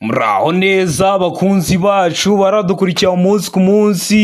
Muraho neza bakunzi bacu baradukurikira umunsi ku munsi.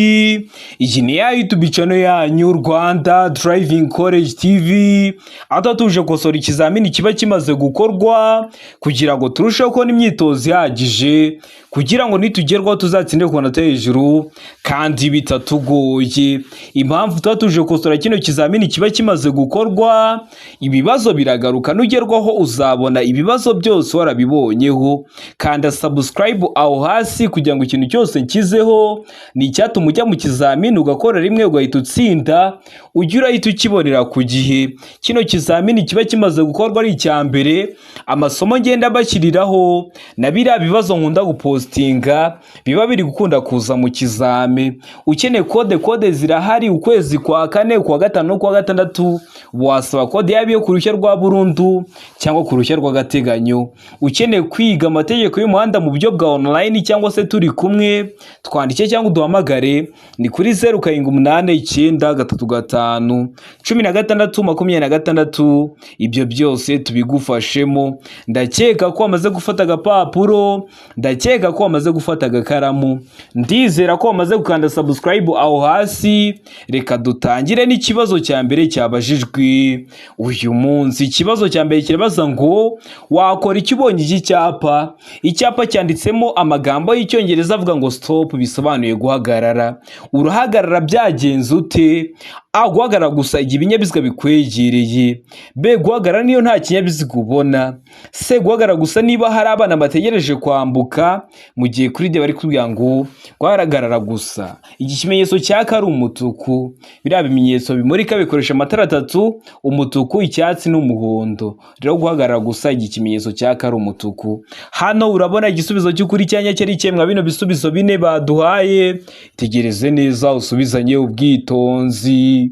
Iyi ni ya YouTube channel yanyu, Rwanda Driving College TV, aho tuje gukosora ikizamini kiba kimaze gukorwa kugira ngo turusheho kubona imyitozo ihagije, kugira ngo nitugerwaho tuzatsinde ku manota hejuru kandi bitatugoye. Impamvu tuba tuje gukosora kino kizamini kiba kimaze gukorwa, ibibazo biragaruka. Nugerwaho uzabona ibibazo byose warabibonyeho. Kanda subscribe aho hasi kugira ngo ikintu cyose nshyizeho ni icyatuma ujya mu kizamini ugakora rimwe ugahita utsinda, ujye urahita ukibonera ku gihe. Kino kizamini kiba kimaze gukorwa ari icya mbere, amasomo ngenda bashyiriraho na biriya bibazo nkunda gupostinga biba biri gukunda kuza mu kizami. Ukeneye code, code zirahari. Ukwezi kwa kane, kwa gatanu no kwa gatandatu wasaba code, yaba iyo ku ruhushya rwa burundu cyangwa ku ruhushya rw'agateganyo. Ukeneye kwiga amategeko y'umuhanda mu buryo bwa online cyangwa se turi kumwe, twandike cyangwa uduhamagare, ni kuri 0789351626. Ibyo byose tubigufashemo. Ndakeka ko wamaze gufata agapapuro, ndakeka ko wamaze gufata agakaramu, ndizera ko wamaze gukanda subscribe aho hasi. Reka dutangire n'ikibazo cya mbere cyabajijwe uyu munsi. Ikibazo cya mbere kirabaza ngo: wakora icyo ubonye iki cyapa? Icyapa cyanditsemo amagambo y'Icyongereza avuga ngo "stop", bisobanuye guhagarara. Urahagarara byagenze ute? A, guhagarara gusa igihe ibinyabiziga bikwegereye. B, guhagarara niyo nta kinyabiziga ubona. C, guhagarara gusa niba hari abana bategereje kwambuka. Mu gihe kuri D bari kubwira ngo guhagarara gusa iki kimenyetso cyaka ari umutuku. Biriya bimenyetso bimurika bikoresha amatara atatu: umutuku, icyatsi n'umuhondo. Rero guhagarara gusa iki kimenyetso cyaka ari umutuku. Hano urabona igisubizo cy'ukuri cyanya cyari mwa bino bisubizo bine baduhaye. Tegereze neza, usubizanye ubwitonzi.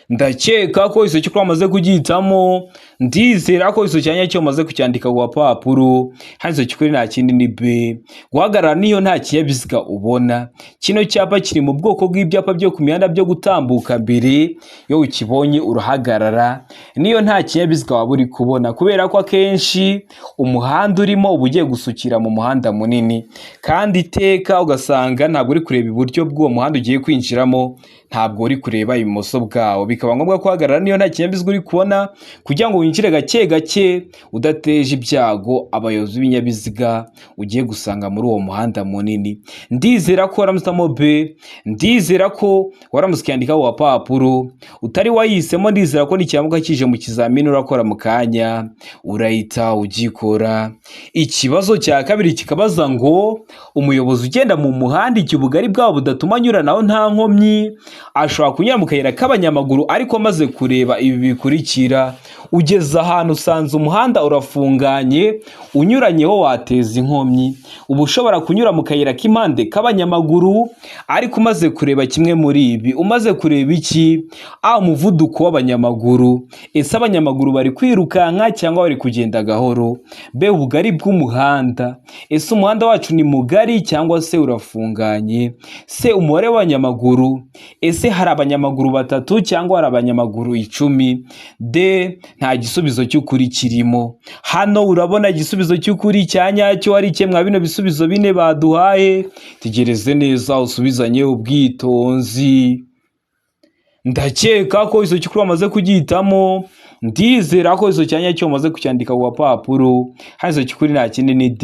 Ndakeka ko icyo cyo wamaze kugihitamo, ndizera ko icyo cyanya cyo wamaze kucyandika ku gapapuro. Hano icyo cy'ukuri nta kindi, ni B, guhagarara niyo nta kinyabiziga ubona. Kino cyapa kiri mu bwoko bw'ibyapa byo ku mihanda byo gutambuka mbere. Iyo ukibonye urahagarara niyo nta kinyabiziga waba uri kubona, kubera ko akenshi umuhanda urimo uba ugiye gusukira mu muhanda munini, kandi iteka ugasanga ntabwo uri kureba iburyo bw'uwo muhanda ugiye kwinjiramo, ntabwo uri kureba ibumoso bwawo. Bikaba ngombwa guhagarara niyo nta kinyabiziga uri kubona, kugira ngo winjire gake gake udateje ibyago abayobozi b'ibinyabiziga ugiye gusanga muri uwo muhanda munini. Ndizera ko waramusamo B, ndizera ko waramutse ukiyandikaho papuro. Utari wayihisemo, ndizera ko nikiramuka kije mu kizamini urakora mu kanya urahita ugikora. Ikibazo cya kabiri kikabaza ngo: umuyobozi ugenda mu muhanda igihe ubugari bwabo budatuma anyuranaho nta nkomyi, ashobora kunyura mu kayira k'abanyamaguru ariko amaze kureba ibi bikurikira. Ugeze ahantu usanze umuhanda urafunganye, unyuranyeho wateza inkomyi. Uba ushobora kunyura mu kayira k'impande k'abanyamaguru ariko umaze kureba kimwe muri ibi. Umaze kureba iki? A, umuvuduko w'abanyamaguru. Ese abanyamaguru bari kwirukanka cyangwa bari kugenda gahoro? B, ubugari bw'umuhanda. Ese umuhanda wacu ni mugari cyangwa se urafunganye? C, umubare w'abanyamaguru. Ese hari abanyamaguru batatu cyangwa hari abanyamaguru 10? D, nta gisubizo cy'ukuri kirimo. Hano urabona igisubizo cy'ukuri cya nyacyo ari mwa bino bisubizo bine baduhaye. Tegereze neza, usubizanye ubwitonzi. Ndakeka ko icyo cy'ukuri wamaze kugihitamo, ndizera ko icyo cyanya cyo wamaze kucyandika ku gapapuro. Hano icyo cy'ukuri nta kindi, ni D,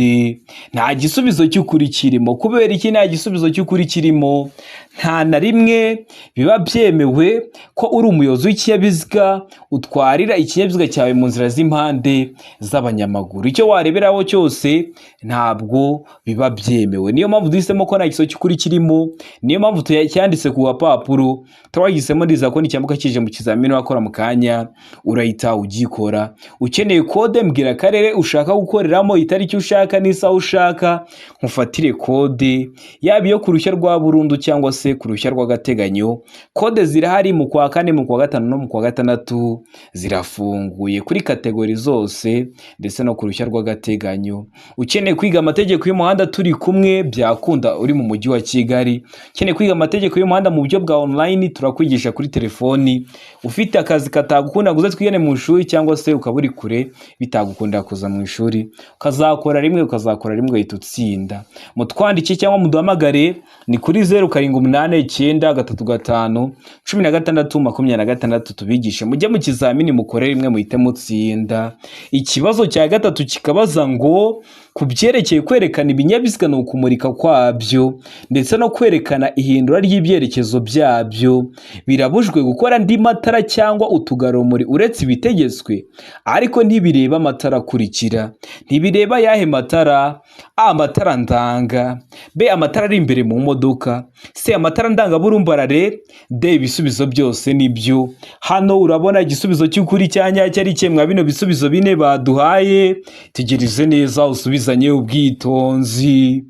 nta gisubizo cy'ukuri kirimo. Kubera iki nta gisubizo cy'ukuri kirimo? Nta na rimwe biba byemewe ko uri umuyobozi w'ikinyabiziga utwarira ikinyabiziga cyawe mu nzira z'impande z'abanyamaguru. Icyo wareberaho cyose ntabwo biba byemewe. Niyo mpamvu duhisemo ko nta gisubizo cy'ukuri kirimo, niyo mpamvu tucyanditse ku gapapuro. Twagisemo, ndizera ko nicyambuka kije mu kizamini wakora mu kanya urahita ugikora. Ukeneye code, mbwira akarere ushaka gukoreramo, itariki ushaka n'isaha ushaka, nkufatire code, yaba iyo ku ruhushya rwa burundu cyangwa se ku ruhushya rw'agateganyo. Code zirahari mu kwa kane, mu kwa gatanu no mu kwa gatandatu, zirafunguye kuri category zose ndetse no ku ruhushya rw'agateganyo. Ukeneye kwiga amategeko y'umuhanda turi kumwe, byakunda uri mu mujyi wa Kigali. Ukeneye kwiga amategeko y'umuhanda mu buryo bwa online, turakwigisha kuri telefoni. Ufite akazi katagukunda ngo uze twigane. twigane mu ishuri, cyangwa se ukaba uri kure bitagukundira kuza mu ishuri, ukazakora rimwe, ukazakora rimwe ugahita utsinda. Mutwandike cyangwa muduhamagare, ni kuri 0789351626, tubigishe mujye mu kizamini mukore rimwe muhite mutsinda. Ikibazo cya gatatu kikabaza ngo ku byerekeye kwerekana ibinyabiziga ni ukumurika kwabyo ndetse no kwerekana ihindura ry'ibyerekezo byabyo, birabujijwe gukora andi matara cyangwa utugarurumuri uretse ibitegetswe, ariko ntibireba amatara akurikira. Ntibireba ayahe matara? A, amatara ndanga; B, amatara ari imbere mu modoka; C, amatara ndangaburumbarare; D, ibisubizo byose nibyo. Hano urabona igisubizo cy'ukuri cya nyacyo ari kimwe bino bisubizo bine baduhaye. Tegereze neza usubizanye ubwitonzi.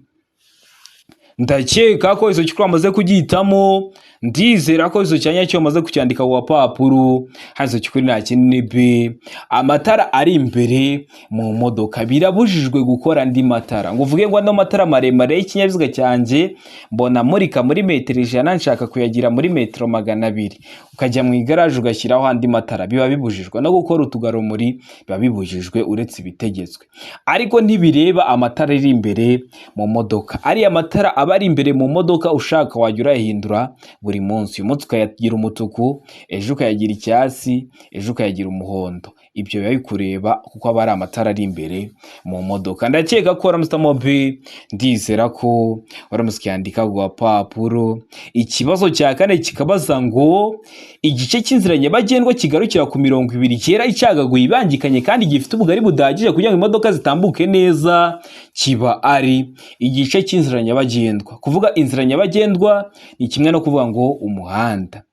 Ndakeka ko izo cy'ukuri wamaze kugihitamo, ndizera ko izo cyanya cyo wamaze kucyandika ku gapapuro. Hano izo cy'ukuri nta kindi ni B, amatara ari imbere mu modoka. Birabujijwe gukora andi matara, ngo uvuge ngo ano matara maremare y'ikinyabiziga cyanjye mbona amurika muri metero 100, nshaka kuyagira muri metero 200, ukajya mu igaraje ugashyiraho andi matara, biba bibujijwe. No gukora utugarurumuri biba bibujijwe uretse ibitegetswe, ariko ntibireba amatara ari imbere mu modoka. Ariya matara aba ari imbere mu modoka, ushaka wajya urayahindura buri munsi, uyu munsi ukayagira umutuku, ejo ukayagira icyatsi, ejo ukayagira umuhondo, ibyo biba bikureba kuko aba ari amatara ari imbere mu modoka. Ndakeka ko waramutse B, ndizera ko waramutse ukiyandika ku gapapuro. Ikibazo cya kane kikabaza ngo igice cy'inzira nyabagendwa kigarukira ku mirongo ibiri cyera icagaguye ibangikanye kandi gifite ubugari budahagije kugira ngo imodoka zitambuke neza, kiba ari igice cy'inzira nyabagendwa. Kuvuga inzira nyabagendwa ni kimwe no kuvuga ngo umuhanda.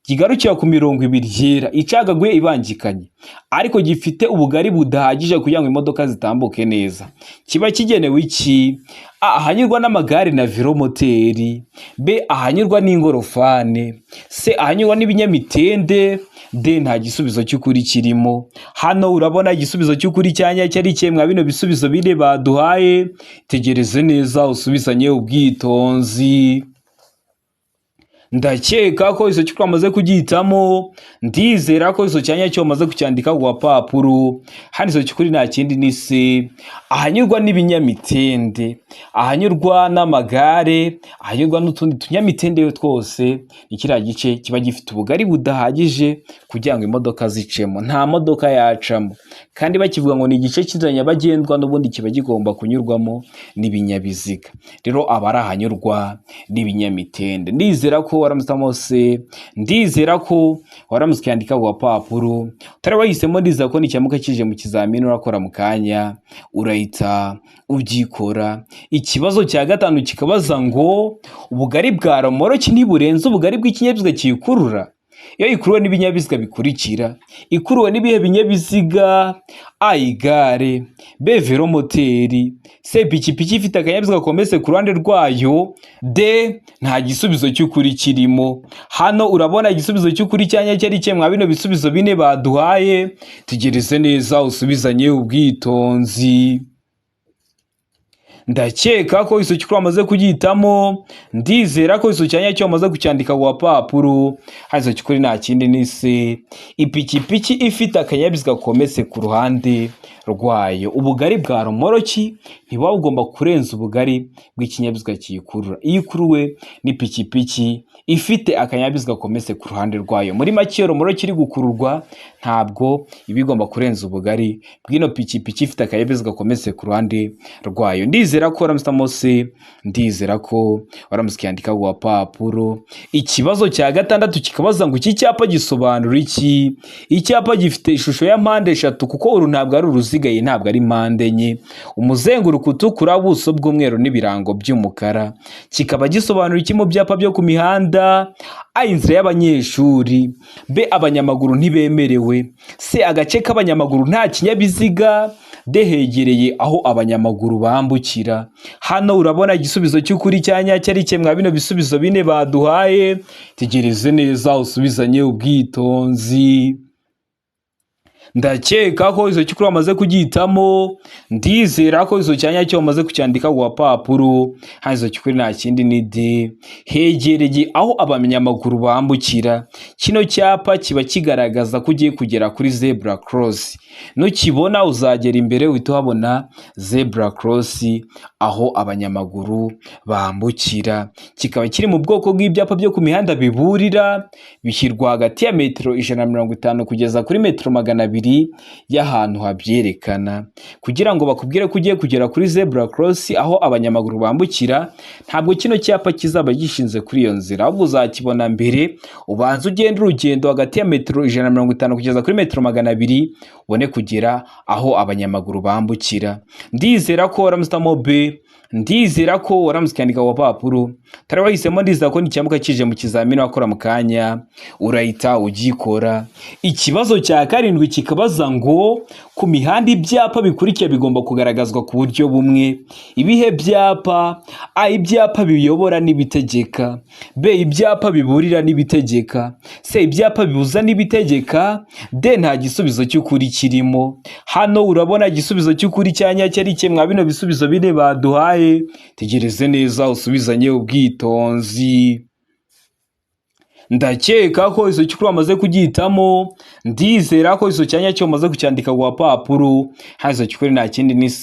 Kigarukira ku mirongo ibiri yera icagaguye ibangikanye, ariko gifite ubugari budahagije kugira ngo imodoka zitambuke neza, kiba kigenewe iki? A, ahanyurwa n'amagare na velomoteri; B, ahanyurwa n'ingorofane; C, ahanyurwa n'ibinyamitende; D, nta gisubizo cy'ukuri kirimo. Hano urabona igisubizo cy'ukuri cya nyacyo ari kimwe bino bisubizo bine baduhaye. Tegereze neza usubizanye ubwitonzi. Ndakeka ko izo cy'ukuri wamaze kugihitamo, ndizera ko izo cyanya cyo wamaze kucyandika ku gapapuro. Hano izo cy'ukuri nta kindi ni C, ahanyurwa n'ibinyamitende, ahanyurwa n'amagare, ahanyurwa n'utundi tunyamitende twose, ni kiriya gice kiba gifite ubugari budahagije kugira ngo imodoka zicemo, nta modoka yacamo. Kandi bakivuga ngo ni igice cy'inzira nyabagendwa, n'ubundi kiba kigomba kunyurwamo n'ibinyabiziga, rero aba ari ahanyurwa n'ibinyamitende. Ndizera ko waramutse mose, ndizera ko waramutse ukiyandika ku gapapuro. Utari wahisemo, ndizera ko nicyamuka kije mu kizamini urakora mu kanya urahita ubyikora. Ikibazo cya gatanu kikabaza ngo ubugari bwa romoroki ntiburenze ubugari bw'ikinyabiziga kiyikurura iyo ikuruwe n'ibinyabiziga bikurikira. Ikuruwe n'ibihe binyabiziga? A, igare; B, velomoteri; C, ipikipiki ifite akanyabiziga kometse ku ruhande rwayo; D, nta gisubizo cy'ukuri kirimo. Hano urabona igisubizo cy'ukuri cya nyacyo ari kimwe bino bisubizo bine baduhaye. Tegereze neza usubizanye ubwitonzi. Ndakeka ko iso cy'ukuri wamaze kugihitamo, ndizera ko iso cyanya cyo wamaze kucyandika ku gapapuro. Hano iso cy'ukuri nta kindi ni C, ipikipiki ifite akanyabiziga kometse ku ruhande rwayo. Ubugari bwa romoroki ntibuba bugomba kurenza ubugari bw'ikinyabiziga kiyikurura iyo ikuruwe n'ipikipiki ifite akanyabiziga kometse ku ruhande rwayo. Muri make, iyo romoroki iri gukururwa ntabwo iba igomba kurenza ubugari bw'ino pikipiki ifite akanyabiziga kometse ku ruhande rwayo. Ndizera ko waramutse mose, ndizera ko waramutse ukiyandika ku gapapuro. Ikibazo cya gatandatu kikabaza ngo iki cyapa gisobanura iki? Icyapa gifite ishusho ya mpande eshatu, kuko uru ntabwo ari uruziga, iyi ntabwo ari mpande enye, umuzenguruko utukura, ubuso bw'umweru n'ibirango by'umukara, kikaba gisobanura iki mu byapa byo ku mihanda? A, inzira y'abanyeshuri; B, abanyamaguru ntibemerewe; C, agace k'abanyamaguru nta kinyabiziga; D, hegereye aho abanyamaguru bambukira. Hano urabona igisubizo cy'ukuri cya nyacyo ari kimwe bino bisubizo bine baduhaye. Tegereze neza usubizanye ubwitonzi. Ndakeka ko izo cy'ukuri wamaze kugihitamo. Ndizera ko izo cyanya cyo wamaze kucyandika ku gapapuro. Hano izo cy'ukuri nta kindi ni D, hegereye aho abanyamaguru bambukira. Kino cyapa kiba kigaragaza ko ugiye kugera kuri zebra cross. Nukibona uzagera imbere uhita uhabona zebra cross, aho abanyamaguru bambukira. Kikaba kiri mu bwoko bw'ibyapa byo ku mihanda biburira, bishyirwa hagati ya metero 150 kugeza kuri metero 200 y'ahantu habyerekana, kugira ngo bakubwire ko ugiye kugera kuri zebra cross, aho abanyamaguru bambukira. Ntabwo kino cyapa kizaba gishinze kuri iyo nzira, ahubwo uzakibona mbere, ubanza ugenda urugendo hagati ya metero 150 kugeza kuri metero 200, ubone kugera aho abanyamaguru bambukira. Ndizera ko waramutse B, ndizera ko waramutse ukandika ku gapapuro. Utari wahisemo, ndizera ko nicyambuka kije mu kizamini wakora mu kanya urahita ugikora. Ikibazo cya karindwi kikabaza ngo: ku mihanda ibyapa bikurikira bigomba kugaragazwa ku buryo bumwe. Ibihe byapa? A, ibyapa biyobora n'ibitegeka; B, ibyapa biburira n'ibitegeka; C, ibyapa bibuza n'ibitegeka; D, nta gisubizo cy'ukuri kirimo. Hano urabona igisubizo cy'ukuri cya nyacyo ari kimwe bino bisubizo bine baduhaye. Tegereze neza usubizanye ubwitonzi. Ndakeka ko izo cy'ukuri wamaze kugihitamo. Ndizera ko izo cyanya cyo wamaze kucyandika ku gapapuro. Hano izo cy'ukuri nta kindi ni C,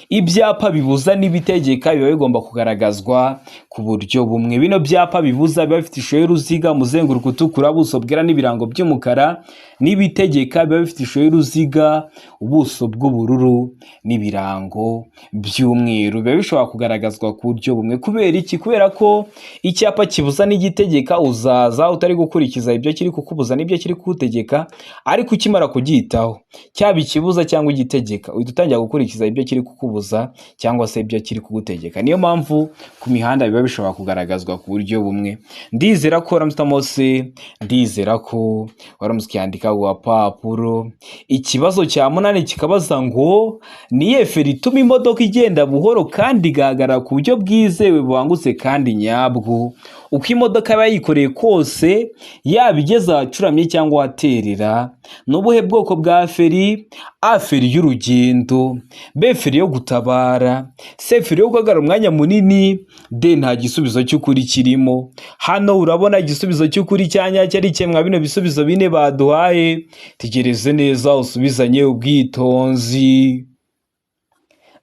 ibyapa bibuza n'ibitegeka biba bigomba kugaragazwa ku buryo bumwe. Bino byapa bibuza biba bifite ishusho y'uruziga, umuzenguruko utukura, ubuso bwera n'ibirango by'umukara. N'ibitegeka biba bifite ishusho y'uruziga, ubuso bw'ubururu n'ibirango by'umweru. Biba bishobora kugaragazwa ku buryo bumwe. Kubera iki? Kubera ko icyapa kibuza n'igitegeka, uzaza utari gukurikiza ibyo kiri kukubuza n'ibyo kiri kugutegeka, ariko ukimara kugihitaho, cyaba ikibuza cyangwa igitegeka, uhita utangira gukurikiza ibyo kiri kukubuza cyangwa se ibyo kiri kugutegeka. Niyo mpamvu ku mihanda biba bishobora kugaragazwa ku buryo bumwe. Ndizera ko waramutse mose, ndizera ko waramutse ukiyandika ku gapapuro. Ikibazo cya munani kikabaza ngo: ni iyihe feri ituma imodoka igenda buhoro kandi igahagarara ku buryo bwizewe, bubangutse kandi nyabwo, uko imodoka yaba yikoreye kose, yaba igeze ahacuramye cyangwa ahaterera? Ni ubuhe bwoko bwa feri? A, feri y'urugendo; B, feri yo gutabara; C, feri yo guhagarara umwanya munini; D, nta gisubizo cy'ukuri kirimo. Hano urabona igisubizo cy'ukuri cya nyacyo ari kimwe bino bisubizo bine baduhaye. Tegereze neza usubizanye ubwitonzi.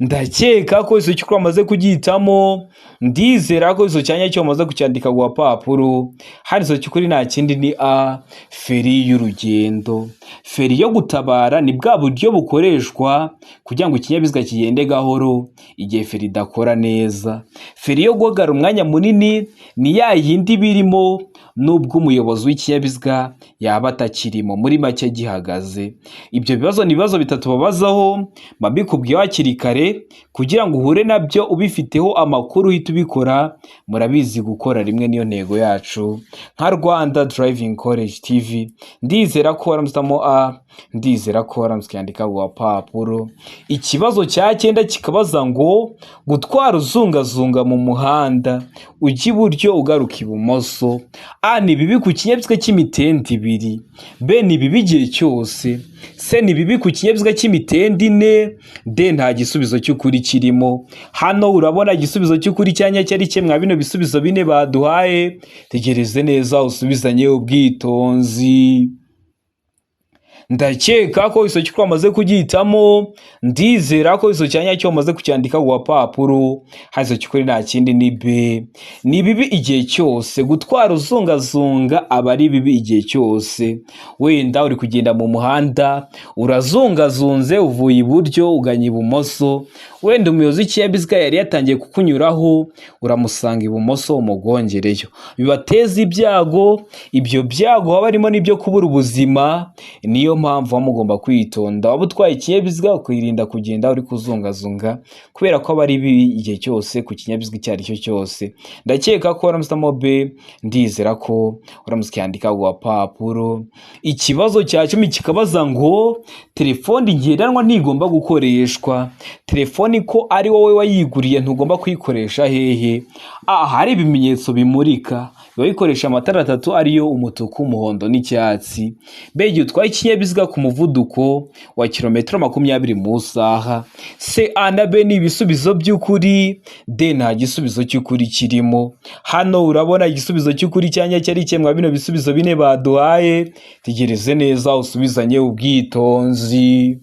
Ndakeka ko izo cy'ukuri wamaze kugihitamo. Ndizera ko izo cyanya cyo wamaze kucyandika ku gapapuro. Hano izo cy'ukuri nta kindi ni A, feri y'urugendo. Feri yo gutabara ni bwa buryo bukoreshwa kugira ngo ikinyabiziga kigende gahoro igihe feri idakora neza. Feri yo guhagarara umwanya munini ni ya yindi birimo nubwo umuyobozi w'ikinyabiziga yaba atakirimo, muri make gihagaze. Ibyo bibazo ni ibibazo bitatu babazaho, mba mbikubwiye hakiri kare kugira ngo uhure nabyo ubifiteho amakuru, uhite ubikora. Murabizi, gukora rimwe niyo ntego yacu nka Rwanda Driving College TV. Ndizera ko waramutse A, ndizera ko waramutse ukandika ku gapapuro. Ikibazo cya cyenda kikabaza ngo: gutwara uzungazunga mu muhanda, ujya iburyo ugaruka ibumoso, A, ni bibi ku kinyabiziga cy'imitende ibiri; B, ni bibi igihe cyose; C, ni bibi ku kinyabiziga cy'imitende ine; D, nta gisubizo cy'ukuri kirimo. Hano urabona igisubizo cy'ukuri cya nyacyo ari kimwe bino bisubizo bine baduhaye. Tegereze neza usubizanye ubwitonzi. Ndakeka ko iso cy'ukuri wamaze kugihitamo. Ndizera ko iso cyanya cyo wamaze kucyandika ku gapapuro. Hano iso cy'ukuri nta kindi ni B, ni bibi igihe cyose. Gutwara uzungazunga aba ari bibi igihe cyose. Wenda uri kugenda mu muhanda, urazungazunze, uvuye iburyo uganye ibumoso, wenda umuyobozi w'ikinyabiziga yari yatangiye kukunyuraho, uramusanga ibumoso umugongereyo, bibateza ibyago. Ibyo byago haba harimo n'ibyo kubura ubuzima. Niyo mpamvu muba mugomba kwitonda, waba utwaye ikinyabiziga ukirinda kugenda uri kuzungazunga, kubera ko aba ari bibi igihe cyose ku kinyabiziga icyo ari cyo cyose. Ndakeka ko waramutse B, ndizera ko waramutse ukiyandika ku gapapuro. Ikibazo cya 10 kikabaza ngo: telefoni ngendanwa ntigomba gukoreshwa. Telefoni ko ari wowe wayiguriye, ntugomba kuyikoresha hehe? A, hari ibimenyetso bimurika; Biba bikoresha amatara atatu ariyo umutuku, umuhondo n'icyatsi. B, igihe utwaye ikinyabiziga ku muvuduko wa kilometero 20 mu isaha. C, A na B ni ibisubizo by'ukuri, D nta gisubizo cy'ukuri kirimo. Hano urabona igisubizo cy'ukuri cyanya cyari mwa bino bisubizo bine baduhaye. Tegereze neza usubizanye ubwitonzi.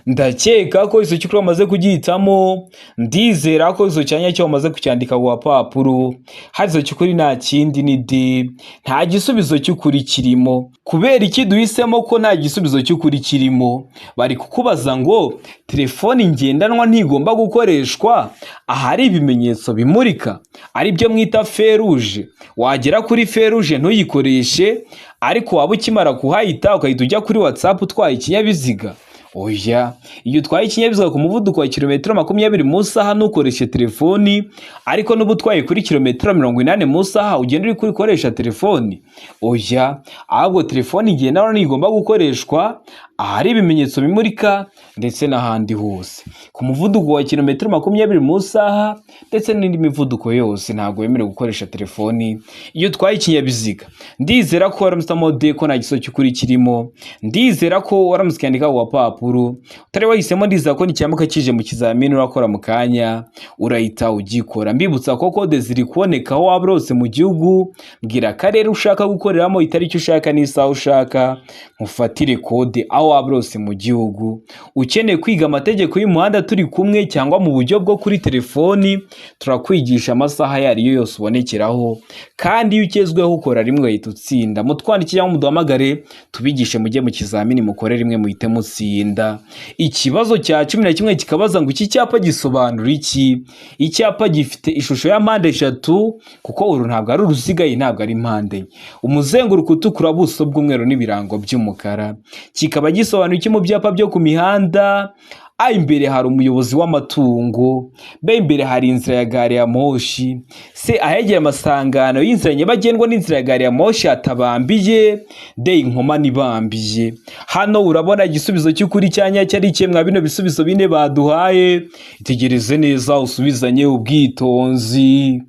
Ndakeka ko iso cy'ukuri wamaze kugihitamo, ndizera ko iso cyanya cyo wamaze kucyandika ku gapapuro. Hari iso cy'ukuri nta kindi ni D, nta gisubizo cy'ukuri kirimo. Kubera iki duhisemo ko nta gisubizo cy'ukuri kirimo? Bari kukubaza ngo telefoni ngendanwa ntigomba gukoreshwa ahari ibimenyetso bimurika, ari byo mwita feruje. Wagera kuri feruje ntuyikoreshe, ariko waba ukimara kuhahita ugahita ujya kuri WhatsApp utwaye ikinyabiziga. Oya, iyo utwaye ikinyabiziga ku muvuduko wa kilometero 20 mu isaha ntukoreshe telefoni, ariko n'uba utwaye kuri kilometero 80 mu isaha ugenda uri kurikoresha telefoni. Oya, ahubwo telefoni ngendanwa ntigomba gukoreshwa ahari ibimenyetso bimurika ndetse n'ahandi hose ku muvuduko wa kilometero 20 mu isaha ndetse n'indi mivuduko yose, ntabwo wemerewe gukoresha telefoni iyo utwaye ikinyabiziga. Ndizera ko waramutse D ko nta gisubizo cy'ukuri kirimo. Ndizera ko waramutse ukandika ku gapapuro utari wahisemo. Ndizera ko nicyambuka kije mu kizamini urakora mu kanya urahita ugikora. Mbibutsa ko kode ziri kuboneka aho waba hose mu gihugu. Mbwira akarere ushaka gukoreramo, itariki ushaka n'isaha ushaka, nkufatire kode aho waba hose mu gihugu. Ukeneye kwiga amategeko y'umuhanda turi kumwe cyangwa mu buryo bwo kuri telefoni, turakwigisha amasaha ayo ariyo yose ubonekeraho, kandi iyo ugezweho ukora rimwe ugahita utsinda. Mutwandike cyangwa muduhamagare tubigishe, mujye mu kizamini mukore rimwe muhite mutsinda. Ikibazo cya 11 kikabaza ngo iki cyapa gisobanura iki? Icyapa gifite ishusho ya mpande eshatu, kuko uru ntabwo ari uruziga, iyi ntabwo ari mpande enye, umuzenguruko utukura, ubuso bw'umweru n'ibirango by'umukara. Kikaba gisobanura iki mu byapa byo ku mihanda? A, imbere hari umuyobozi w'amatungo. B, imbere hari inzira ya gari ya moshi. C, ahegera amasangano y'inzira nyabagendwa n'inzira ya gari ya moshi hatabambiye. D, inkomane ibambiye. Hano urabona igisubizo cy'ukuri cya nyacyo ari ikihe mwa bino bisubizo bine baduhaye? Itegereze neza usubizanye ubwitonzi.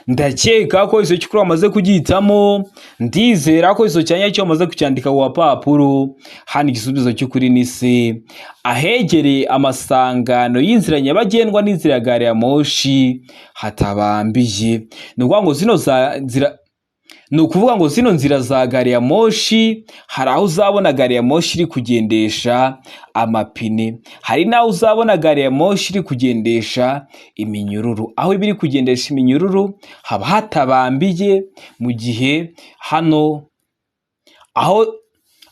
Ndakeka ko iso cy'ukuri wamaze kugihitamo, ndizera ko iso cyanya cyo wamaze kucyandika ku gapapuro. Hano igisubizo cy'ukuri ni C, ahegereye amasangano y'inzira nyabagendwa n'inzira ya gari ya moshi hatabambiye. Ni ukuvuga ngo zino za nzira, ni ukuvuga ngo zino nzira za gari ya moshi, hari aho uzabona gari ya moshi iri kugendesha amapine, hari n'aho uzabona gari ya moshi iri kugendesha iminyururu. Aho iba iri kugendesha iminyururu haba hatabambiye, mu gihe hano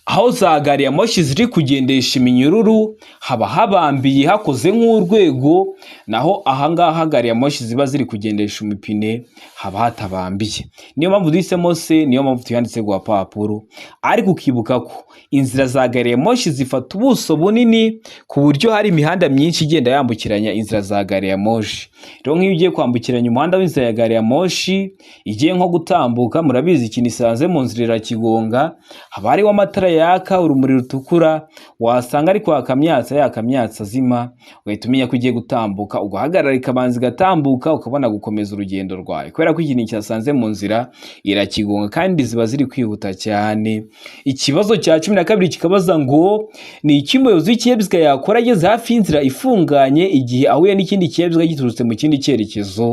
aho za gari ya moshi ziri kugendesha iminyururu haba habambiye hakoze nk'urwego, naho ahangaha gari ya moshi ziba ziri kugendesha imipine haba hatabambiye. Niyo mpamvu duhisemo C, niyo mpamvu tuyanditse ku gapapuro. Ariko ukibuka ko inzira za gari ya moshi zifata ubuso bunini, ku buryo hari imihanda myinshi igenda yambukiranya inzira za gari ya moshi. Rero nk'iyo ugiye kwambukiranya umuhanda w'inzira ya gari ya moshi igiye nko gutambuka, murabizi ikintu isanze mu nzira irakigonga, haba hariho amatara yaka urumuri rutukura, wasanga ari kwaka myatsa yaka myatsa azima, ugahita umenya ko ugiye gutambuka, ugahagarara ikabanza igatambuka, ukabona gukomeza urugendo rwawe, kubera ko ikintu cyasanze mu nzira irakigonga, kandi ziba ziri kwihuta cyane. Ikibazo cya 12 kikabaza ngo ni iki umuyobozi w'ikinyabiziga yakora ageze hafi y'inzira ifunganye igihe ahuye n'ikindi kinyabiziga giturutse mu kindi cyerekezo?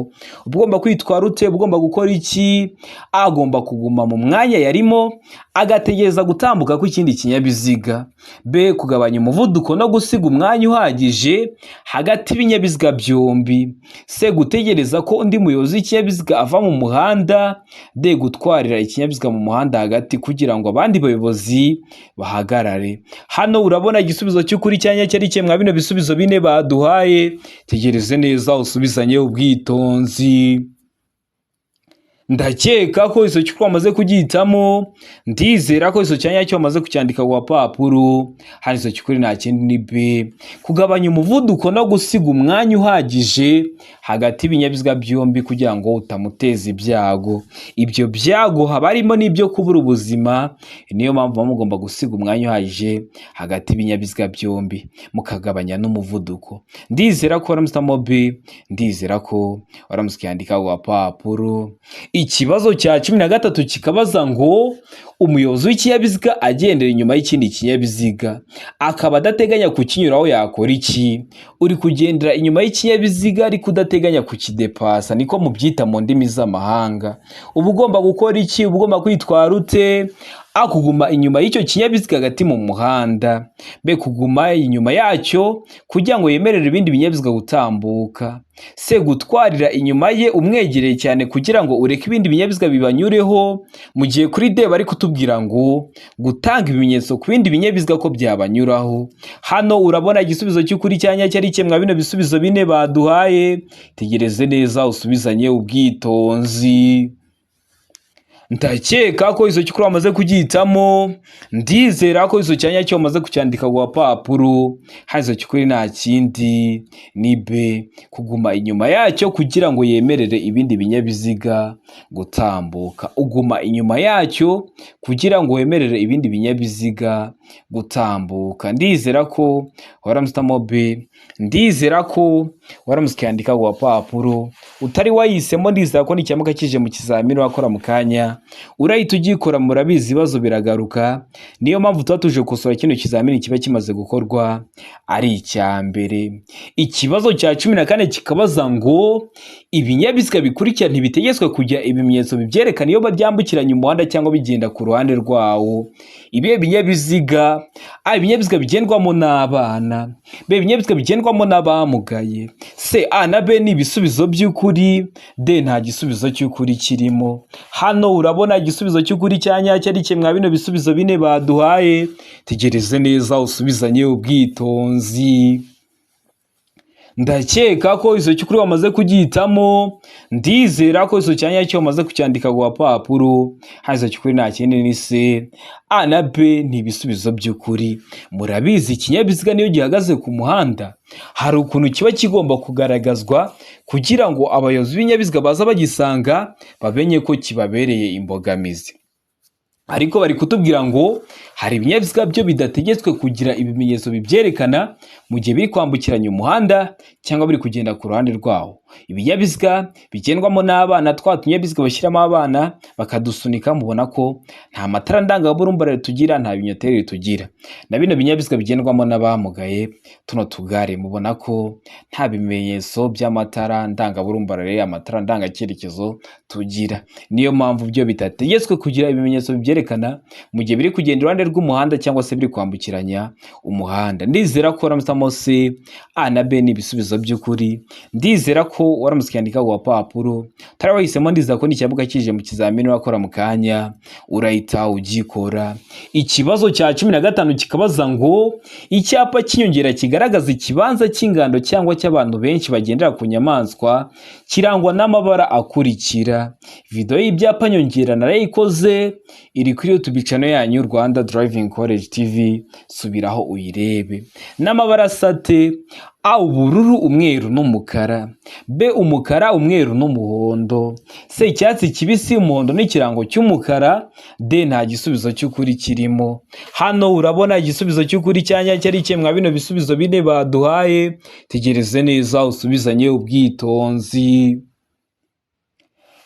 Uba ugomba kwitwara ute? Uba ugomba gukora iki? Agomba kuguma mu mwanya yarimo agategereza gutambuka kw'ikindi kinyabiziga. B, kugabanya umuvuduko no gusiga umwanya uhagije hagati y'ibinyabiziga byombi. C, gutegereza ko undi muyobozi w'ikinyabiziga ava mu muhanda. D, gutwarira ikinyabiziga mu muhanda hagati kugira ngo abandi bayobozi bahagarare. Hano urabona igisubizo cy'ukuri cyanya cyari kimwe mwa bino bisubizo bine baduhaye. Tegereze neza usubizanye ubwitonzi. Ndakeka ko iso cy'uko wamaze kugihitamo. Ndizera ko iso cyanya cyo wamaze kucyandika ku gapapuro. Hano iso cy'ukuri nta kindi ni B, kugabanya umuvuduko no gusiga umwanya uhagije hagati y'ibinyabiziga byombi kugira ngo utamuteza ibyago. Ibyo byago haba harimo n'ibyo kubura ubuzima. Niyo mpamvu muba mugomba gusiga umwanya uhagije hagati y'ibinyabiziga byombi, mukagabanya n'umuvuduko. Ndizera ko waramutse B, ndizera ko waramutse ukiyandika ku gapapuro. Ikibazo cya 13 kikabaza ngo umuyobozi w'ikinyabiziga agendera inyuma y'ikindi kinyabiziga akaba adateganya kukinyuraho yakora iki? Uri kugendera inyuma y'ikinyabiziga ariko udateganya kukidepasa, niko mubyita mu ndimi z'amahanga. Uba ugomba gukora iki? Uba ugomba kwitwara ute? A, kuguma inyuma y'icyo kinyabiziga hagati mu muhanda. B, kuguma inyuma yacyo kugira ngo yemerere ibindi binyabiziga gutambuka. C, gutwarira inyuma ye umwegereye cyane kugira ngo ureke ibindi binyabiziga bibanyureho. Mu gihe kuri D bari kutubwira ngo gutanga ibimenyetso ku bindi binyabiziga ko byabanyuraho. Hano urabona igisubizo cy'ukuri cya nyacyo ari kimwe bino bisubizo bine baduhaye. Tegereze neza usubizanye ubwitonzi. Ndakeka ko iso cy'ukuri wamaze kugihitamo. Ndizera ko iso cyanya cyo wamaze kucyandika ku gapapuro. Hano iso cy'ukuri nta kindi ni B, kuguma inyuma yacyo kugira ngo yemerere ibindi binyabiziga gutambuka. Uguma inyuma yacyo kugira ngo wemerere ibindi binyabiziga gutambuka. Ndizera ko waramutse B, ndizera ko waramutse ukiyandika ku gapapuro. Utari wayihisemo, ndizera ko nicyamuka kije mu kizamini wakora mu kanya urahita ugikora. Murabizi, ibibazo biragaruka, niyo mpamvu tuba tuje gukosora kino kizamini kiba kimaze gukorwa ari icya mbere. Ikibazo cya 14 kikabaza ngo ibinyabiziga bikurikira ntibitegetswe kugira ibimenyetso bibyerekana iyo byambukiranya umuhanda cyangwa bigenda ku ruhande rwawo. Ibihe binyabiziga? A, ibinyabiziga bigendwamo n'abana. B, ibinyabiziga bigendwamo n'abamugaye. C, A na B ni ibisubizo by'ukuri. D, nta gisubizo cy'ukuri kirimo. Hano urabona igisubizo cy'ukuri cya nyacyo ari kimwe bino bisubizo bine baduhaye. Tegereze neza usubizanye ubwitonzi. Ndakeka ko iso cy'ukuri wamaze kugihitamo. Ndizera ko iso cyanya cyo wamaze kucyandika ku gapapuro. Hano iso cy'ukuri nta kindi ni C. A na B ni ibisubizo by'ukuri. Murabizi, ikinyabiziga niyo gihagaze ku muhanda hari ukuntu kiba kigomba kugaragazwa kugira ngo abayobozi b'ibinyabiziga baza bagisanga bamenye ko kibabereye imbogamizi. Ariko bari kutubwira ngo hari ibinyabiziga byo bidategetswe kugira ibimenyetso bibyerekana mu gihe biri kwambukiranya umuhanda cyangwa biri kugenda ku ruhande rwawo. Ibinyabiziga bigendwamo n'abana, twa tunyabiziga bashyiramo abana bakadusunika, mubona ko nta matara ndangaburumbarare tugira, nta binyoteri tugira. Na bino binyabiziga bigendwamo n'abamugaye, tuno tugare, mubona ko nta bimenyetso by'amatara ndangaburumbarare, amatara ndangacyerekezo tugira. Niyo mpamvu byo bidategetswe kugira ibimenyetso bibyerekana mu gihe biri kugenda iruhande rw'umuhanda cyangwa se biri kwambukiranya umuhanda. Ndizera ko waramutse C, A na B ni ibisubizo by'ukuri. Ndizera ko waramutse ukiyandika ku gapapuro. Utari wahisemo, ndizera ko n'ikibuga kije mu kizamini wakora mu kanya urahita ugikora. Ikibazo cya 15 kikabaza ngo icyapa cy'inyongera kigaragaza ikibanza cy'ingando cyangwa cy'abantu benshi bagendera ku nyamaswa kirangwa n'amabara akurikira. Video y'ibyapa nyongera narayikoze, iri kuri YouTube channel yanyu Rwanda Driving College TV, subiraho uyirebe. N'amabara asate: A, ubururu, umweru n'umukara. B, umukara, umweru n'umuhondo. C, icyatsi kibisi, umuhondo n'ikirango cy'umukara. D, nta gisubizo cy'ukuri kirimo. Hano urabona igisubizo cy'ukuri cya nyacyo ari kimwe bino bisubizo bine baduhaye. Tegereze neza usubizanye ubwitonzi.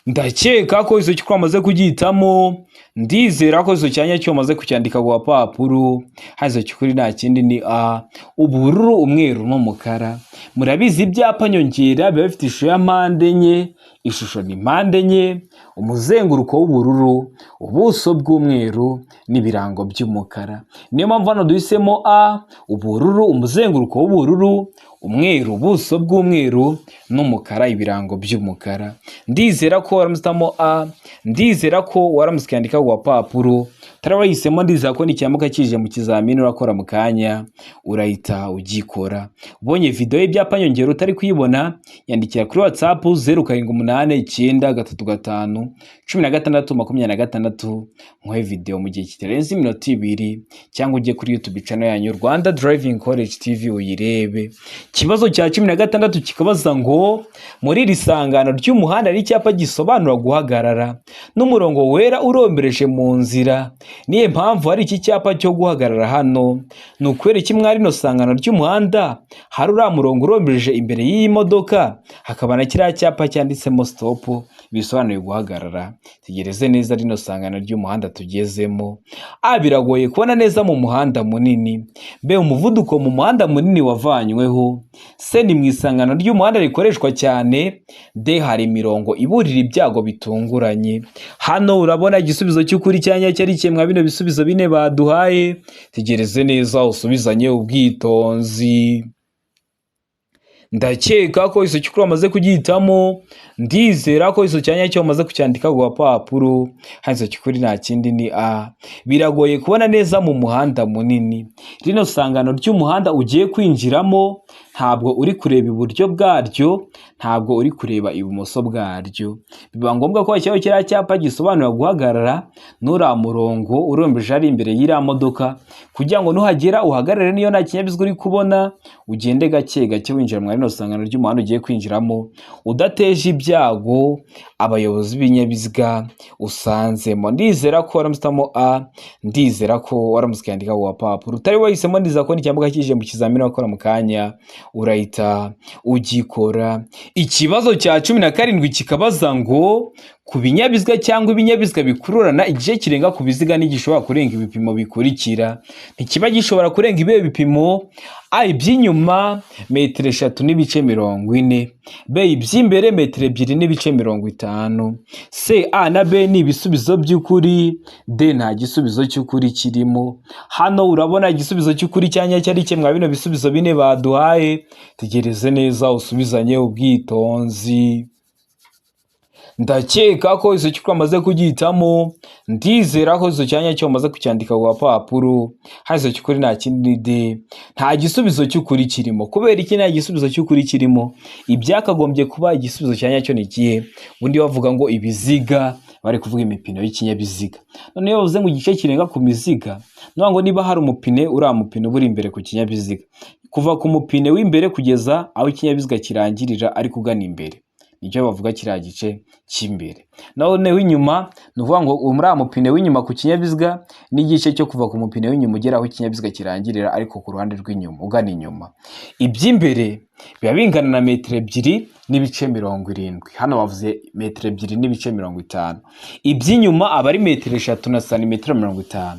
Ndakeka ko iso cy'ukuri wamaze kugihitamo. Ndizera ko iso cyanya cyo wamaze kucyandika ku gapapuro. Hano iso cy'ukuri nta kindi ni A, ubururu, umweru n'umukara. Murabizi, ibyapa nyongera biba bifite ishusho ya mpande enye. Ishusho ni mpande enye, umuzenguruko w'ubururu, ubuso bw'umweru n'ibirango by'umukara. Niyo mpamvu hano duhisemo A, ubururu, umuzenguruko w'ubururu, umweru, ubuso bw'umweru n'umukara, ibirango by'umukara. Ndizera ko waramutse A, ndizera ko waramutse ukandika ku gapapuro. Utari wahisemo, ndizera ko nicyamuka kije mu kizamini urakora mu kanya urahita ugikora. Ubonye video y'ibyapa nyongera utari kuyibona, yandikira kuri WhatsApp 078 8 9 3 5 16 26, nkuhe video mu gihe kitarenze iminota 2, cyangwa ujye kuri YouTube channel yanyu Rwanda Driving College TV uyirebe. Ikibazo cya 16 kikabaza ngo muri iri sangano ry'umuhanda hari icyapa gisobanura guhagarara n'umurongo wera urombereje mu nzira. Niyo mpamvu hari iki cyapa cyo guhagarara hano? Ni ukubera iki mwari rino sangano ry'umuhanda hari uriya murongo urombereje imbere y'iyi modoka, hakaba na kiriya cyapa cyanditsemo stop bisobanuye guhagarara? Tegereze neza rino sangano ry'umuhanda tugezemo. A, biragoye kubona neza mu muhanda munini. B, umuvuduko mu muhanda munini wavanyweho. C, ni mu isangano ry'umuhanda rikoreshwa cyane. D, hari imirongo iburira ibyago bitunguranye. Hano urabona igisubizo cy'ukuri cyanya cyari kimwe bino bisubizo bine baduhaye. Tegereze neza usubizanye ubwitonzi. Ndakeka ko iso cy'ukuri wamaze kugihitamo, ndizera ko iso cyanya cyo wamaze kucyandika ku gapapuro. Hano iso cy'ukuri nta kindi ni A, biragoye kubona neza mu muhanda munini. Rino sangano ry'umuhanda ugiye kwinjiramo ntabwo uri kureba iburyo bwaryo, ntabwo uri kureba ibumoso bwaryo. Biba ngombwa ko hashyiraho kiriya cyapa gisobanura guhagarara n'uriya murongo urombeje ari imbere y'iriya modoka, kugira ngo nuhagera uhagarare niyo nta kinyabiziga uri kubona, ugende gake gake winjira muri rino sangano ry'umuhanda ugiye kwinjiramo, udateje ibyago abayobozi b'ibinyabiziga usanzemo. Ndizera ko waramusitamo A, ndizera ko waramutse ukandika ku gapapuro. Utari wahisemo, ndizera ko n'icyambuka kije mu kizamini wakora mu kanya urahita ugikora. Ikibazo cya 17 kikabaza ngo ku binyabiziga cyangwa ibinyabiziga bikururana, igice kirenga ku biziga ntigishobora kurenga ibipimo bikurikira. Ntikiba gishobora kurenga ibihe bipimo? A, iby'inyuma metero 3.40, B, iby'imbere metero 2.50, C, A na B ni ibisubizo by'ukuri, D, nta gisubizo cy'ukuri kirimo. Hano urabona igisubizo cy'ukuri cyanya cyari kimwe bino bisubizo bine baduhaye. Tegereze neza usubizanye ubwitonzi. Ndakeka ko iso cy'ukuri wamaze kugihitamo, ndizera ko iso cyanya cyo wamaze kucyandika ku gapapuro. Hano iso cy'ukuri nta kindi D, nta gisubizo cy'ukuri kirimo. Kubera iki nta gisubizo cy'ukuri kirimo? Ibyakagombye kuba igisubizo cya nyacyo ni ikihe? Ubundi bavuga ngo ibiziga, bari kuvuga imipine y'ikinyabiziga. Noneho iyo bavuze ngo igice kirenga ku miziga, ni ngo niba hari umupine, uriya mupine uba uri imbere ku kinyabiziga, kuva ku mupine w'imbere kugeza aho ikinyabiziga kirangirira ariko ugana imbere, nicyo bavuga kiriya gice cy'imbere. Noneho inyuma ni ukuvuga ngo muri uriya mupine w'inyuma ku kinyabiziga n'igice cyo kuva ku mupine w'inyuma ugera aho ikinyabiziga kirangirira ariko ku ruhande rw'inyuma ugana inyuma. Iby'imbere biba bingana na metero 2.70. Hano bavuze metero 2.50. Iby'inyuma aba ari metero 3 na santimetero 50.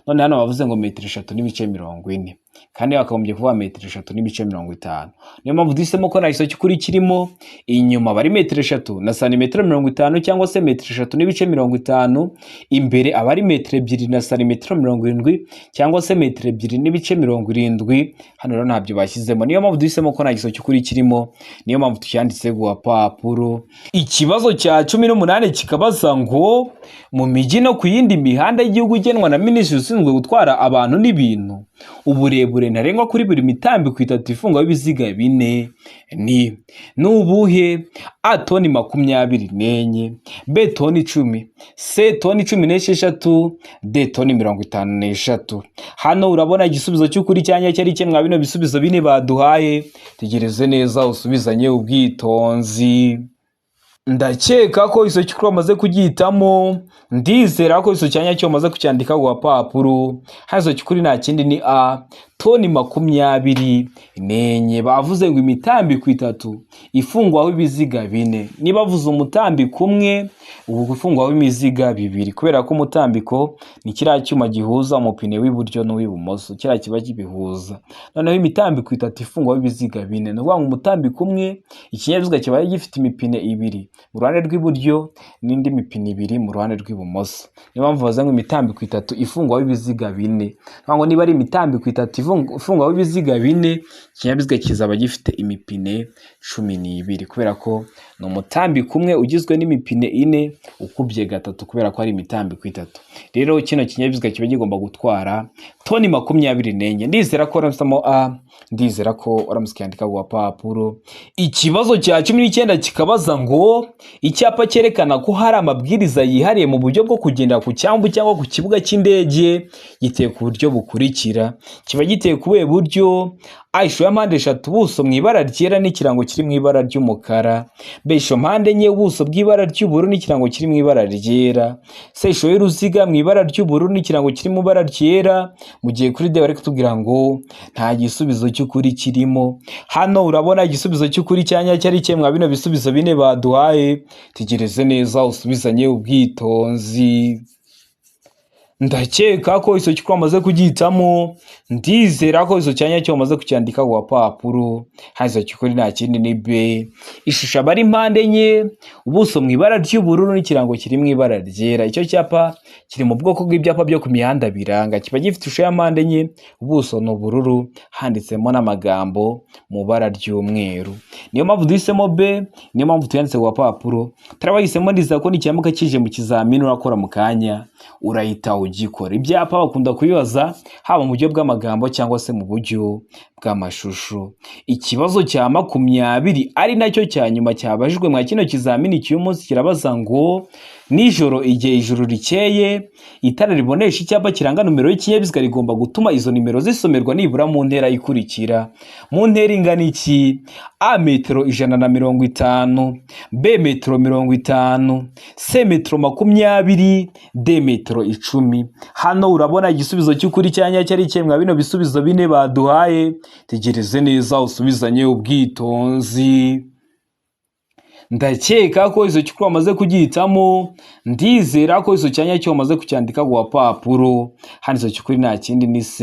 None hano bavuze ngo metero 3.40, kandi bakagombye kuvuga metero 3.50. Niyo mpamvu duhisemo ko nta gisubizo cy'ukuri kirimo. Inyuma aba ari metero 3 na santimetero 50 cyangwa se metero 3.50, imbere aba ari metero 2 na santimetero 70 cyangwa se metero 2.70. Hano rero ntabyo bashyizemo, niyo mpamvu duhisemo ko nta gisubizo cy'ukuri kirimo, niyo mpamvu tucyanditse ku gapapuro. Ikibazo cya 18 kikabaza ngo mu mijyi no ku yindi mihanda y'igihugu igenwa na minisitiri ushinzwe gutwara abantu n'ibintu, uburebure ntarengwa kuri buri mitambiko itatu ifungwaho ibiziga bine ni ubuhe? A, toni 24, B, toni 10, C, toni 16, D, toni 53. Hano urabona igisubizo cy'ukuri cyanya cyari kimwe bino bisubizo bine baduhaye. Tegereze neza usubizanye ubwitonzi. Ndakeka ko iso cy'ukuri wamaze kugihitamo, ndizera ko iso cyanya cyo wamaze kucyandika ku gapapuro. Hano iso cy'ukuri nta kindi ni A, toni 24. Bavuze ngo imitambiko itatu ifungwaho ibiziga bine. Niba bavuze umutambiko umwe, ubu ufungwaho imiziga bibiri, kubera ko umutambiko ni kiriya cyuma gihuza umupine w'iburyo n'uw'ibumoso, kiriya kiba kibihuza. Noneho imitambiko itatu ifungwaho ibiziga bine, ni ukuvuga ngo umutambiko umwe ikinyabiziga kibaye gifite imipine ibiri mu ruhande rw'iburyo n'indi mipine ibiri mu ruhande rw'ibumoso. Niyo mpamvu bavuze ngo imitambiko itatu ifungwaho ibiziga bine. Ni ukuvuga ngo niba ari imitambiko itatu ifungwaho ibiziga bine, ikinyabiziga kizaba gifite imipine 12, kubera ko ni umutambiko umwe ugizwe n'imipine ine ukubye gatatu, kubera ko ari imitambiko itatu. Rero kino kinyabiziga kiba kigomba gutwara toni 24. Ndizera ko waramusamo A, ndizera ko waramutse ukandika ku gapapuro. Ikibazo cya 19 kikabaza ngo ngo icyapa cyerekana ko hari amabwiriza yihariye mu buryo bwo kugenda ku cyambu cyangwa ku kibuga cy'indege giteye ku buryo bukurikira. Kiba giteye ku buhe buryo? A, ishusho ya mpande eshatu, ubuso mu ibara ryera n'ikirango kiri mu ibara ry'umukara. B, ishusho mpande enye, ubuso bw'ibara ry'ubururu n'ikirango kiri mu ibara ryera. C, ishusho y'uruziga mu ibara ry'ubururu n'ikirango kiri mu ibara ryera. Mu gihe kuri D bari kutubwira ngo nta gisubizo cy'ukuri kirimo. Hano urabona igisubizo cy'ukuri cya nyacyo ari kimwe mwa bino bisubizo bine baduhaye. Tegereze neza usubizanye ubwitonzi. Ndakeka ko icyo cy'ukuri wamaze kugihitamo, ndizera ko icyo cyanya cyo wamaze kucyandika ku gapapuro. Hano icyo cy'ukuri nta kindi ni B. Ishusho aba ari mpande enye, ubuso mu ibara ry'ubururu n'ikirango kiri mu ibara ryera. Icyo cyapa kiri mu bwoko bw'ibyapa byo ku mihanda biranga, kiba gifite ishusho ya mpande enye, ubuso ni ubururu, handitsemo n'amagambo mu ibara ry'umweru. Niyo mpamvu duhisemo B, niyo mpamvu tuyanditse ku gapapuro. Turabahisemo, ndizera ko nikiramuka kije mu kizamini urakora mu kanya urahita ugikora. Ibyapa bakunda kubibaza haba mu buryo bw'amagambo cyangwa se mu buryo bw'amashusho. Ikibazo cya 20 ari nacyo cya nyuma cyabajijwe mwa kino kizamini cy'uyu munsi kirabaza ngo nijoro igihe ijuru rikeye, itara ribonesha icyapa kiranga nomero y'ikinyabiziga rigomba gutuma izo nimero zisomerwa nibura mu ntera ikurikira. Mu ntera ingana iki? A, metero 150, B, metero 50, C, metero 20, D, metero 10. Hano urabona igisubizo cy'ukuri cya nyacyo ari kimwe mwa bino bisubizo bine baduhaye. Tegereze neza usubizanye ubwitonzi. Ndakeka ko icyo cy'ukuri wamaze kugihitamo, ndizera ko icyo cyanya cyo wamaze kucyandika ku gapapuro. Hano icyo cy'ukuri nta kindi ni C,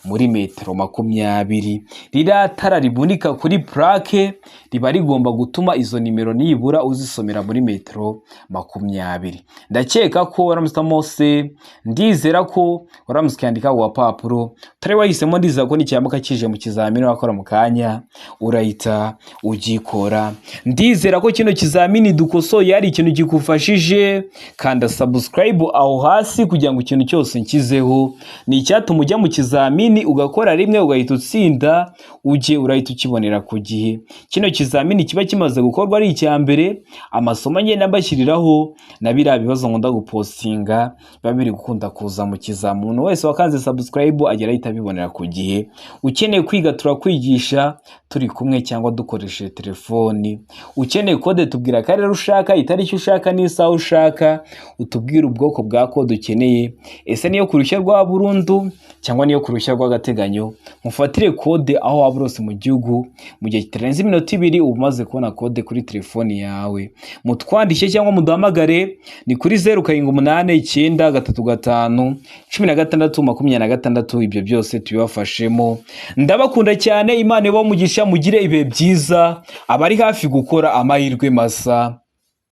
muri metero 20. Ririya tara rimunika kuri plaque riba rigomba gutuma izo nimero nibura uzisomera muri metero 20. Ndakeka ko waramusitamo C, ndizera ko waramutse ukandika ku gapapuro. Utari wahisemo, ndizera ko nikiramuka kije mu kizamini wakora mu kanya urahita ugikora. Ndizera ko kino kizamini dukosoye hari ikintu gikufashije. Kanda subscribe aho hasi kugira ngo ikintu cyose nkizeho ni icyatuma ujya mu kizamini ugakora rimwe ugahita utsinda, ujye urahita ukibonera ku gihe. Kino kizamini kiba kimaze gukorwa ari icya mbere, amasomo ngenda mbashyiriraho na biriya bibazo nkunda gupostinga biba biri gukunda kuza mu kizami. Umuntu wese wakanze subscribe agera ahita abibonera ku gihe. Ukeneye kwiga turakwigisha turi kumwe cyangwa dukoresheje telefoni. Ukeneye kode tubwira akarere ushaka, itariki ushaka n'isaha ushaka, utubwire ubwoko bwa kode ukeneye. Ese niyo ku ruhushya rwa burundu cyangwa niyo ku ruhushya rw'agateganyo? Mufatire kode aho waba uri hose mu gihugu, mu gihe kitarenze iminota 2 uba umaze kubona kode kuri telefoni yawe. Mutwandike cyangwa muduhamagare ni kuri 0 7 8 9 3 5 16 26. Ibyo byose tubibafashemo. Ndabakunda cyane, Imana ibahe umugisha, mugire ibihe byiza. Abari hafi gukora amahirwe masa.